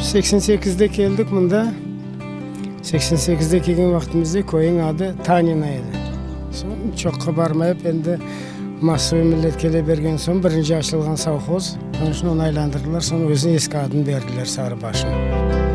88-de keldik mında. 88-de kelgen vaqtımızda köyniñ adı Tanina edi. Soñ çoqqa barmayıp endi massovıy millet kele bergen soñ birinci açılğan sovhoz, onıñ içün onı aylandırdılar, soñ özüne eski adını berdiler, Sarıbaşnı.